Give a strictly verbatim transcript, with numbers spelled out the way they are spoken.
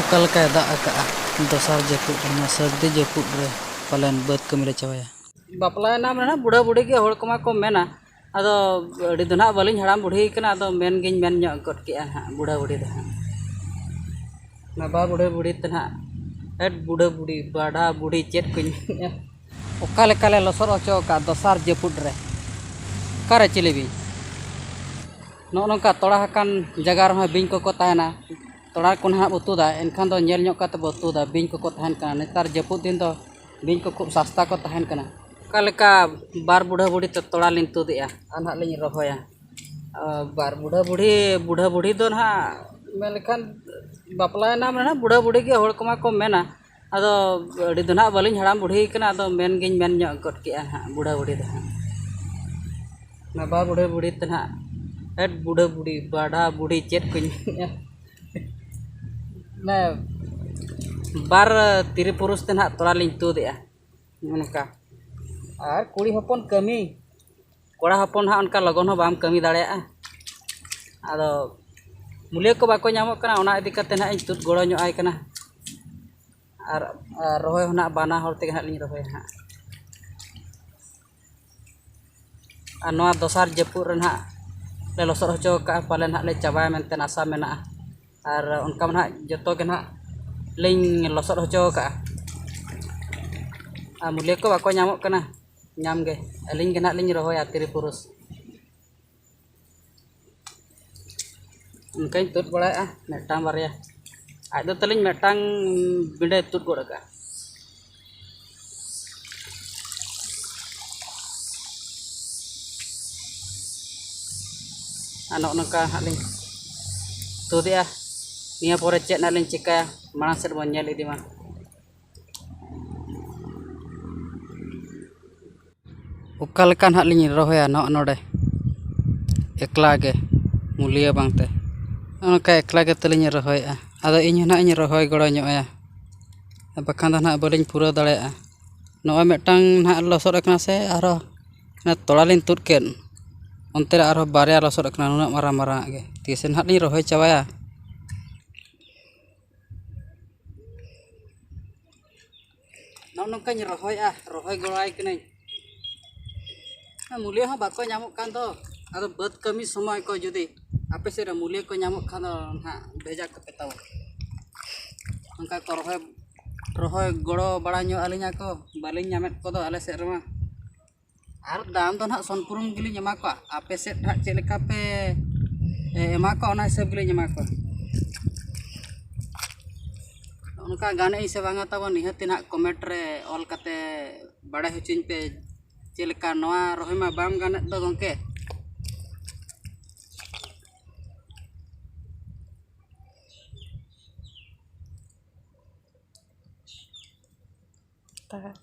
ᱚᱠᱟ ᱞᱮᱠᱟᱭ ᱫᱟᱜ ᱟᱠᱟᱜᱼᱟ ᱫᱚᱥᱟᱨ ᱡᱟᱹᱯᱩᱫ ᱨᱮ, ᱱᱚᱣᱟ ᱥᱟᱹᱨᱫᱤ ᱡᱟᱹᱯᱩᱫ ᱨᱮ ᱯᱟᱞᱮᱱ ᱵᱟᱹᱫᱽ ᱠᱟᱹᱢᱤ ᱞᱮ ᱪᱟᱵᱟᱭᱟ᱾ ᱵᱟᱯᱞᱟᱭᱮᱱᱟ ᱢᱮᱱᱟ ᱵᱩᱲᱦᱟᱹ ᱵᱩᱲᱦᱤ ᱜᱮ ᱦᱚᱲ ᱠᱚᱢᱟ ᱠᱚ ᱢᱮᱱᱟ, ᱟᱫᱚ ᱟᱹᱰᱤ ᱫᱚ ᱱᱟᱦᱟᱜ ᱵᱟᱹᱞᱤᱧ ᱦᱟᱲᱟᱢ ᱵᱩᱲᱦᱤ ᱠᱟᱱᱟ, ᱟᱫᱚ ᱢᱮᱱ ᱜᱤᱧ ᱢᱮᱱ ᱧᱚᱜ ᱜᱚᱫ ᱠᱮᱜᱼᱟ ᱱᱟᱦᱟᱜ ᱵᱩᱲᱦᱟᱹ ᱵᱩᱲᱦᱤ ᱫᱚ ᱦᱟᱸᱜ᱾ ᱵᱟᱵᱟ ᱵᱩᱲᱦᱟᱹ ᱵᱩᱲᱦᱤ ᱛᱮ ᱱᱟᱦᱟᱜ, ᱦᱮᱴ ᱵᱩᱲᱦᱟᱹ ᱵᱩᱲᱦᱤ, ᱵᱟᱰᱷᱟ ᱵᱩᱲᱦᱤ ᱪᱮᱫ ᱠᱚᱧ ᱢᱮᱱᱮᱜᱼᱟ᱾ ᱚᱠᱟ ᱞᱮᱠᱟ ᱞᱮ ᱞᱚᱥᱚᱫ ᱦᱚᱪᱚ ᱟᱠᱟᱫ ᱫᱚᱥᱟᱨ ᱡᱟᱹᱯᱩᱫ ᱨᱮ᱾ ᱚᱠᱟᱨᱮ ᱪᱤᱞᱤ ᱵᱤᱧ? ᱱᱚᱜᱼᱚ ᱱᱚᱝᱠᱟ ᱛᱚᱲᱟ ᱟᱠᱟᱱ ᱡᱟᱭᱜᱟ ᱨᱮᱦᱚᱸ ᱵᱤᱧ ᱠᱚᱠᱚ ᱛᱟᱦᱮᱱᱟ᱾ ᱛᱚᱲᱟ ᱠᱚ ᱱᱟᱦᱟᱜ ᱵᱚ ᱛᱩᱫᱟ, ᱮᱱᱠᱷᱟᱱ ᱫᱚ ᱧᱮᱞ ᱧᱚᱜ ᱠᱟᱛᱮ ᱵᱚ ᱛᱩᱫᱟ, ᱵᱤᱧ ᱠᱚᱠᱚ ᱛᱟᱦᱮᱱ ᱠᱟᱱᱟ᱾ ᱱᱮᱛᱟᱨ ᱡᱟᱹᱯᱩᱫ ᱫᱤᱱ ᱫᱚ ᱵᱤᱧ ᱠᱚ ᱠᱷᱩᱵ ᱥᱟᱥᱛᱟ ᱠᱚ ᱛᱟᱦᱮᱱ ᱠᱟᱱᱟ᱾ ᱚᱠᱟ ᱞᱮᱠᱟ ᱵᱟᱨ ᱵᱩᱲᱦᱟᱹ ᱵᱩᱲᱦᱤ ᱛᱮ ᱛᱚᱲᱟ ᱞᱤᱧ ᱛᱩᱫᱮᱜᱼᱟ ᱟᱨ ᱱᱟᱦᱟᱜ ᱞᱤᱧ ᱨᱚᱦᱚᱭᱟ᱾ ᱟᱨ ᱵᱟᱨ ᱵᱩᱲᱦᱟᱹ ᱵᱩᱲᱦᱤ, ᱵᱩᱲᱦᱟᱹ ᱵᱩᱲᱦᱤ ᱫᱚ ᱱᱟᱦᱟᱜ ᱢᱮᱱ ᱞᱮᱠᱷᱟᱱ ᱵᱟᱯᱞᱟᱭᱮᱱᱟ ᱢᱟᱱᱮ ᱵᱩᱲᱦᱟᱹ ᱵᱩᱲᱦᱤ ᱜᱮ ᱦᱚᱲ ᱠᱚᱢᱟ ᱠᱚ ᱢᱮᱱᱟ᱾ ᱟᱫᱚ ᱟᱹᱰᱤ ᱫᱚ ᱱᱟᱦᱟᱜ ᱵᱟᱹᱞᱤᱧ ᱦᱟᱲᱟᱢ ᱵᱩᱲᱦᱤ ᱠᱟᱱᱟ, ᱟᱫᱚ ᱢᱮᱱ ᱜᱤᱧ ᱢᱮᱱ ᱧᱚᱜ ᱜᱚᱫ ᱠᱮᱜᱼᱟ ᱱᱟᱦᱟᱜ ᱵᱩᱲᱦᱟᱹ ᱵᱩᱲᱦᱤ ᱫᱚ ᱦᱟᱸᱜ᱾ ᱵᱟᱵᱟ ᱵᱩᱲᱦᱟᱹ ᱵᱩᱲᱦᱤ ᱛᱮ ᱱᱟᱦᱟᱜ, ᱦᱮᱴ ᱵᱩᱲᱦᱟᱹ ᱵᱩᱲᱦᱤ, ᱵᱟᱰᱷᱟ ᱵᱩᱲᱦᱤ ᱪᱮᱫ ᱠᱚᱧ ᱢᱮᱱᱮᱜᱼᱟ᱾ ᱢᱟᱱᱮ ᱵᱟᱨ ᱛᱤᱨᱤ ᱯᱩᱨᱩᱥ ᱛᱮ ᱱᱟᱦᱟᱜ ᱛᱚᱲᱟ ᱞᱤᱧ ᱛᱩᱫᱮᱜᱼᱟ ᱱᱚᱝᱠᱟ᱾ ᱟᱨ ᱠᱩᱲᱤ ᱦᱚᱯᱚᱱ ᱠᱟᱹᱢᱤ, ᱠᱚᱲᱟ ᱦᱚᱯᱚᱱ ᱦᱟᱸᱜ ᱚᱱᱠᱟ ᱞᱚᱜᱚᱱ ᱦᱚᱸ ᱵᱟᱢ ᱠᱟᱹᱢᱤ ᱫᱟᱲᱮᱭᱟᱜᱼᱟ᱾ ᱟᱫᱚ ᱢᱩᱞᱤᱭᱟᱹ ᱠᱚ ᱵᱟᱠᱚ ᱧᱟᱢᱚᱜ ᱠᱟᱱᱟ, ᱚᱱᱟ ᱤᱫᱤ ᱠᱟᱛᱮ ᱱᱟᱦᱟᱜ ᱤᱧ ᱛᱩᱫ ᱜᱚᱲᱚ ᱧᱚᱜ ᱟᱭ ᱠᱟᱱᱟ᱾ ᱟᱨ, ᱟᱨ ᱨᱚᱦᱚᱭ ᱦᱚᱸ ᱱᱟᱦᱟᱜ ᱵᱟᱱᱟ ᱦᱚᱲ ᱛᱮᱜᱮ ᱱᱟᱦᱟᱜ ᱞᱤᱧ ᱨᱚᱦᱚᱭᱟ ᱦᱟᱸᱜ᱾ ᱟᱨ ᱱᱚᱣᱟ ᱫᱚᱥᱟᱨ ᱡᱟᱹᱯᱩᱫ ᱨᱮ ᱱᱟᱦᱟᱜ ᱞᱮ ᱞᱚᱥᱚᱫ ᱦᱚᱪᱚ ᱟᱠᱟᱫᱼᱟ, ᱯᱟᱞᱮ ᱱᱟᱦᱟᱜ ᱞᱮ ᱪᱟᱵᱟᱭᱟ ᱢᱮᱱᱛᱮ ᱟᱥᱟ ᱢᱮᱱᱟᱜᱼᱟ᱾ ᱟᱨ ᱚᱱᱠᱟ ᱢᱟ ᱱᱟᱦᱟᱜ ᱡᱚᱛᱚ ᱜᱮ ᱱᱟᱦᱟᱜ ᱞᱤᱧ ᱞᱚᱥᱚᱫ ᱦᱚᱪᱚ ᱟᱠᱟᱫᱼᱟ᱾ ᱟᱨ ᱢᱩᱞᱤᱭᱟᱹ ᱠᱚ ᱵᱟᱠᱚ ᱧᱟᱢᱚᱜ ᱠᱟᱱᱟ, ᱧᱟᱢ ᱜᱮ᱾ ᱟᱹᱞᱤᱧ ᱜᱮ ᱱᱟᱦᱟᱜ ᱞᱤᱧ ᱨᱚᱦᱚᱭᱟ ᱛᱤᱨᱤ ᱯᱩᱨᱩᱥ᱾ ᱚᱱᱠᱟᱧ ᱛᱩᱫ ᱵᱟᱲᱟᱭᱮᱫᱼᱟ ᱢᱤᱫᱴᱟᱝ ᱵᱟᱨᱭᱟ᱾ ᱟᱡ ᱫᱚ ᱛᱟᱹᱞᱤᱧ ᱢᱤᱫᱴᱟᱝ ᱵᱤᱸᱰᱟᱹᱭ ᱛᱩᱫ ᱜᱚᱫ ᱟᱠᱟᱫᱼᱟ᱾ ᱟᱨ ᱱᱚᱜᱼᱚ ᱱᱚᱝᱠᱟ ᱦᱟᱸᱜ ᱞᱤᱧ ᱛᱩᱫᱮᱜᱼᱟ᱾ ᱱᱤᱭᱟᱹ ᱯᱚᱨᱮ ᱪᱮᱫ ᱦᱟᱸᱜ ᱞᱤᱧ ᱪᱤᱠᱟᱹᱭᱟ, ᱢᱟᱲᱟᱝ ᱥᱮᱫ ᱵᱚᱱ ᱧᱮᱞ ᱤᱫᱤ ᱢᱟ᱾ ᱚᱠᱟ ᱞᱮᱠᱟ ᱱᱟᱦᱟᱜ ᱞᱤᱧ ᱨᱚᱦᱚᱭᱟ ᱱᱚᱜᱼᱚ ᱱᱚᱰᱮ ᱮᱠᱞᱟ ᱜᱮ, ᱢᱩᱞᱤᱭᱟᱹ ᱵᱟᱝᱛᱮ᱾ ᱱᱚᱜᱼᱚ ᱱᱚᱝᱠᱟ ᱮᱠᱞᱟ ᱜᱮ ᱛᱟᱹᱞᱤᱧ ᱨᱚᱦᱚᱭᱮᱫᱼᱟ᱾ ᱟᱫᱚ ᱤᱧ ᱦᱚᱸ ᱱᱟᱦᱟᱜ ᱤᱧ ᱨᱚᱦᱚᱭ ᱜᱚᱲᱚ ᱧᱚᱜ ᱟᱭᱟ, ᱵᱟᱠᱷᱟᱱ ᱫᱚ ᱱᱟᱦᱟᱜ ᱵᱟᱹᱞᱤᱧ ᱯᱩᱨᱟᱹᱣ ᱫᱟᱲᱮᱭᱟᱜᱼᱟ᱾ ᱱᱚᱜᱼᱚᱭ ᱢᱤᱫᱴᱟᱝ ᱱᱟᱦᱟᱜ ᱞᱚᱥᱚᱫ ᱟᱠᱟᱱᱟ ᱥᱮ ᱟᱨᱦᱚᱸ ᱚᱱᱟ ᱛᱚᱲᱟ ᱞᱤᱧ ᱛᱩᱫ ᱠᱮᱫ, ᱚᱱᱛᱮ ᱨᱮ ᱟᱨᱦᱚᱸ ᱵᱟᱨᱭᱟ ᱞᱚᱥᱚᱫ ᱟᱠᱟᱱᱟ, ᱱᱩᱱᱟᱹᱜ ᱢᱟᱨᱟᱝ ᱢᱟᱨᱟᱝ ᱟᱜ ᱜᱮ᱾ ᱛᱤᱥ ᱱᱟᱦᱟᱜ ᱞᱤᱧ ᱨᱚᱦᱚᱭ ᱪᱟᱵᱟᱭᱟ? ᱱᱚᱜᱼᱚ ᱱᱚᱝᱠᱟᱧ ᱨᱚᱦᱚᱭᱟ, ᱨᱚᱦᱚᱭ ᱜᱚᱲᱚᱣᱟᱭ ᱠᱟᱹᱱᱟᱹᱧ᱾ ᱢᱩᱞᱤᱭᱟᱹ ᱦᱚᱸ ᱵᱟᱠᱚ ᱧᱟᱢᱚᱜ ᱠᱟᱱ ᱫᱚ᱾ ᱟᱫᱚ ᱵᱟᱹᱫᱽ ᱠᱟᱹᱢᱤ ᱥᱚᱢᱚᱭ ᱠᱚ ᱡᱩᱫᱤ ᱟᱯᱮ ᱥᱮᱫ ᱨᱮ ᱢᱩᱞᱤᱭᱟᱹ ᱠᱚ ᱧᱟᱢᱚᱜ ᱠᱷᱟᱱ ᱫᱚ ᱱᱟᱦᱟᱜ ᱵᱷᱮᱡᱟ ᱠᱚᱯᱮ ᱛᱟᱵᱚ᱾ ᱚᱱᱠᱟ ᱠᱚ ᱨᱚᱦᱚᱭ, ᱨᱚᱦᱚᱭ ᱜᱚᱲᱚ ᱵᱟᱲᱟ ᱧᱚᱜ ᱟᱹᱞᱤᱧᱟ ᱠᱚ, ᱵᱟᱹᱞᱤᱧ ᱧᱟᱢᱮᱫ ᱠᱚᱫᱚ ᱟᱞᱮ ᱥᱮᱫ ᱨᱮᱢᱟ᱾ ᱟᱨ ᱫᱟᱢ ᱫᱚ ᱱᱟᱦᱟᱜ ᱥᱚᱱᱯᱩᱨᱩᱱ ᱜᱮᱞᱤᱧ ᱮᱢᱟ ᱠᱚᱣᱟ᱾ ᱟᱯᱮ ᱥᱮᱫ ᱱᱟᱦᱟᱜ ᱪᱮᱫ ᱞᱮᱠᱟ ᱯᱮ, ᱮ, ᱮᱢᱟ ᱠᱚᱣᱟ, ᱚᱱᱟ ᱦᱤᱥᱟᱹᱵ ᱜᱮᱞᱤᱧ ᱮᱢᱟ ᱠᱚᱣᱟ᱾ ᱚᱱᱠᱟ ᱜᱟᱱᱮᱜ ᱟᱹᱧ ᱥᱮ ᱵᱟᱝᱟ ᱛᱟᱵᱚ, ᱱᱤᱦᱟᱹᱛ ᱱᱟᱦᱟᱜ comment ᱨᱮ ᱚᱞ ᱠᱟᱛᱮ ᱵᱟᱲᱟᱭ ᱦᱚᱪᱚᱧ ᱯᱮ᱾ ᱪᱮᱫ ᱞᱮᱠᱟ ᱱᱚᱣᱟ ᱨᱚᱦᱚᱭ ᱢᱟ ᱵᱟᱢ ᱜᱟᱱᱮᱫ ᱫᱚ ᱜᱚᱢᱠᱮ? ᱛᱟ-